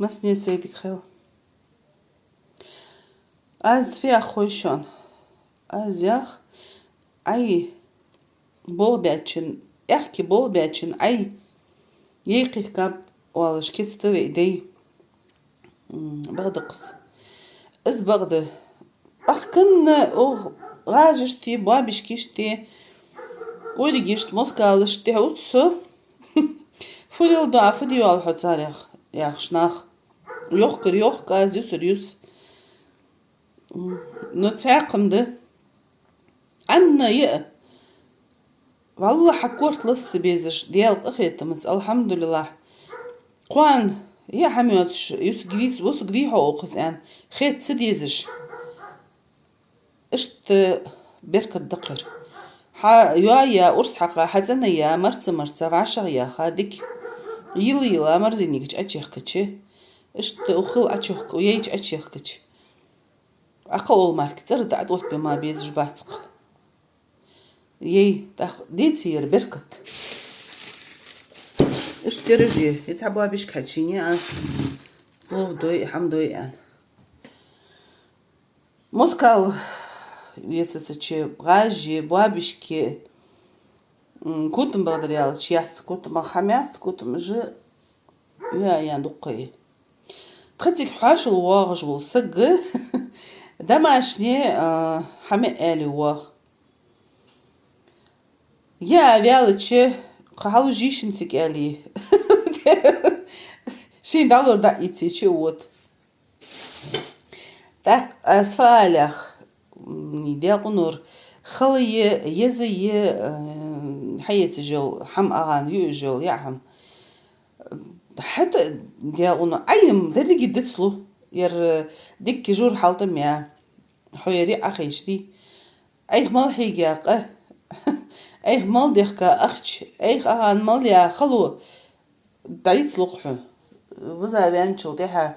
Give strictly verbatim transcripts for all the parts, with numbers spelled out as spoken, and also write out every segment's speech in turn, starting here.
Массане сайдиг хел. Аз фу йоах хой шоана? Аз йоах, Ӏай болх баьчун, аьхки болх баьчун Ӏай яй кхихкаб оалаш кицта вай дай. М, бакъда-кх из. Из бакъда. Ахканна укх гӀажашта, боабашкашта, кӀоаргашта, москалашта тӀехьа уц со. Фу леладу Ӏа, фу де йоалл хьо царех, яхаш нах. Йохкар йохк аз, юсар юс. М, ну, цхьаькха-м да. Ӏанна я. Валлахь, хьа корта лаза ца безаш, Даьла къахетамца, алхьамдулиллахь. Кхоана я хӀама йоацаш, юсаг вий, вусаг вий хьо укхаза аьнна, хета ца дезаш. Иштта беркат да-кх ер. Хьа йоа я, урс хьакха, хьа цӀена я, марца-марца, вӀашагӀъяьха, дика йила-йила, морозильника чу Ӏочуехкача. Иштта укх хила Ӏочуехк-, яй чу Ӏочуехкача. Ӏа кхы оал мара-кх, цӀера тӀа Ӏооттабе ма безаш бац-кх. Яй, тӀаккха деций ер беркат? Иштта тӀера же, е цхьа боабашка хьачуйий аз, плов дой, хӀама дой аьнна. Москал вецаца чу гӀажи, боабашки, м, котам бакъдар аьлча яц, котамах хӀама яц, котам уже веа ян дуккха я. Тха цига хьоашалгӀа воагӀаш вола саг, домашний, а, хӀама аьле воагӀа. Я ваьлча, кхы хьалвижийша цига аьле. Шийна дӀалур дӀаийцача, вот. ТӀаккха аз фу алех, м, Даьла къинойрахь, хала я, еза я, э, хьаэцаш йола хӀама, агӀан юаш йола яа хӀама. ХӀаьта, Даьла къинойрахь, Ӏайха-м деррига дицлу, ер, э, дикка жур хьалтӀам я, хьо ер яа Ӏохайшадий. Ӏайха мел хьийга къа, Ӏайха мел дехка ахча, Ӏайха агӀан мел яа хало, дӀаийцалу-кх хьона. Виза ваьнначул тӀехьагӀа,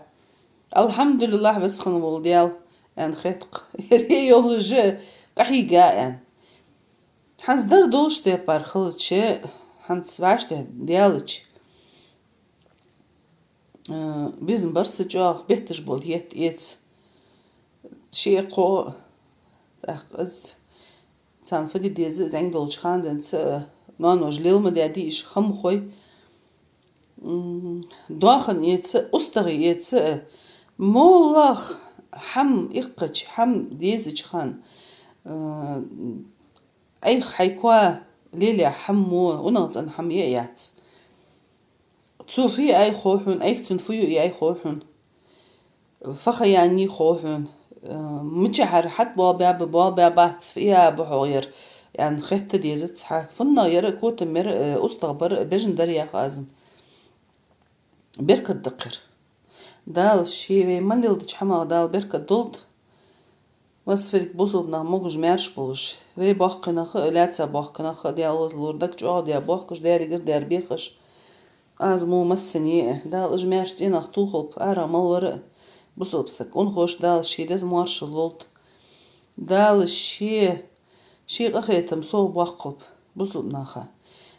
алхьамдулиллахь, веза хинна вола Даьла, аьнна хет-кх. Ер йолаш къахьийга аьнна. ХӀанз дар долаш тайпара хилча, хӀанз вӀаштӀехьа даьлча, э, безам бар са чӀоагӀа, бетташ бола хӀетта эца. Ши-кхо, тӀаккха из, царна фу де деза, зӀамига долча хана денз, э, ноаношка лела ма даьдий уж, хӀама хой. М, доахан эца, устагӀий эца, э, моллагӀа хӀама иккхача, хӀама дезача хана, э, Ӏайха хьай коа лелаяь хӀама мо, унахцӀена хӀама я а яц. Цо фу яьй хов хьона, Ӏайха цунна фу юаяьй хов хьона. Фу ха яьннай хов хьона. Э, мичахьара хьатӀабоалабаьб, боалабаьбац, фу яь ба хьогӀ ер, аьнна хетта дезац хьа. ФуннагӀа яра, котам яра, э, устагӀа бара, бежан дар яха аз-м. Беркат да-кх ер. Дала ше вай мел леладеча хӀамах Дала беркат долда. Массаварг бусалба нах могаш-маьрша болаш. Вай боккхий нах а, лаьца боккхий нах а, Даьла везалора, даг чӀоагӀа даь бохкаш, дерригаш даь бехаш. Аз мо массане а, Дала уж маьрша цӀенах тохалба, арагӀа мел вар а бусалба саг. Унахошта Дала ше деза моаршал лолда. Дала ше, ший къахетам совбоаккхалба бусалба наха.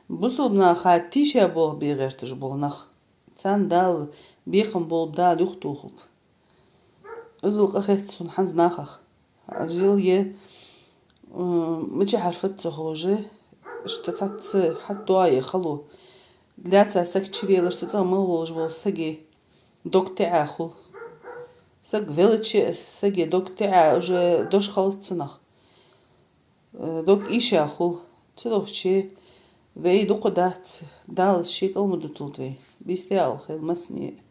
Бусалба наха тийша болх бе гӀерташ бола нах. Царна Дала бекхам болба, Дала юхатохалба. Иззал къахет сона хӀанз нахах. Жил я, м, мичахьара фуд ца ховш, иштта цхьацца хьатӀадоагӀа хало. Лаьца саг чувелаш, цу цӀагӀа мел волаш вола сага дог таьӀа хул. Саг велча, сага дог таьӀа, уже дош хилац цунах. Э, дог ийша хул. Цудухьа вай дукха дац, Дала ший кӀал ма дуталда вай. Бийса тӀа ала хийла массане а.